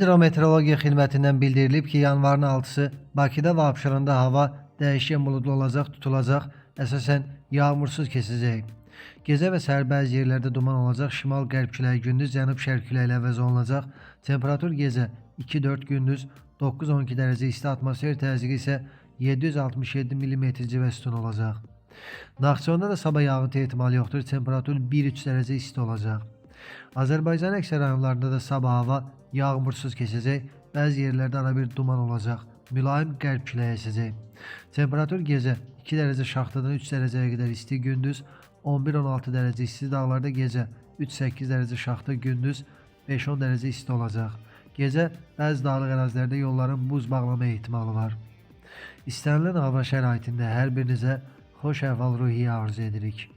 Hidrometeorologiya Xidmətindən bildirilib ki, yanvarın 6-sı Bakıda və Abşeronda hava dəyişkən buludlu olacaq, tutulacaq, əsasən yağmursuz keçəcək. Gecə və səhər bəzi yerlərdə duman olacaq, şimal-qərb küləyi gündüz cənub-şərq küləyi ilə əvəz olunacaq. Temperatur gecə 2-4, gündüz 9-12 dərəcə isti, atmosfer təzyiqi isə 767 mm civə sütunu olacaq. Naxçıvanda da sabah yağıntı ehtimalı yoxdur. Temperatur 1-3 dərəcə isti olacaq. Azərbaycanın əksər rayonlarında da sabah hava yağmursuz keçəcək. Bəzi yerlərdə arabir duman olacaq. Mülayim qərb küləyi əsəcək. Temperatur gecə 2 dərəcə şaxtadan 3 dərəcəyə qədər isti, gündüz 11-16 dərəcə isti, dağlarda gecə 3-8 dərəcə şaxta, gündüz 5-10 dərəcə isti olacaq. Gecə bəzi dağlıq ərazilərdə yolların buz bağlama ehtimalı var. İstənilən hava şəraitində hər birinizə xoş əhval-ruhiyyə arzu edirik.